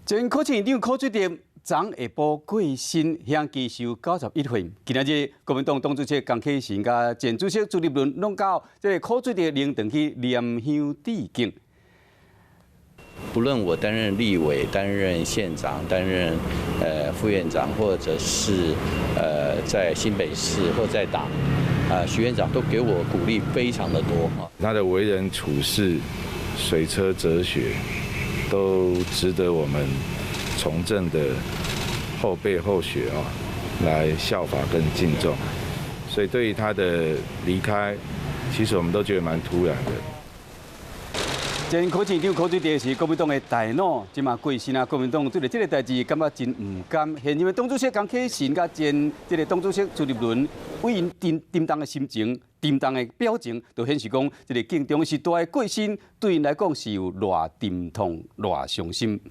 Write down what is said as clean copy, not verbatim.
前考試院長柯俊哲昨下晡過身，享耆壽91歲。今仔日國民黨黨主席江啟臣佮前主席朱立倫攏到這个柯俊哲靈堂去拈香致敬。不論我擔任立委、擔任縣長、擔任副院長，或者是在新北市或在黨，啊，徐院長都給我鼓勵非常的多。他的為人處事、水車哲學，都值得我們從政的後輩後學啊來效法跟敬重。所以對於他的離開，其實我們都覺得蠻突然的。前考試院長柯俊哲是國民黨的大腦，這馬過身啊！國民黨對著這个代誌感覺真毋甘。現任的黨主席江啟臣佮前這个黨主席朱立倫為𪜶沉沉重的心情、沉重的表情，就顯示講這个敬重時代的過身對𪜶來講是有偌沉痛、偌傷心。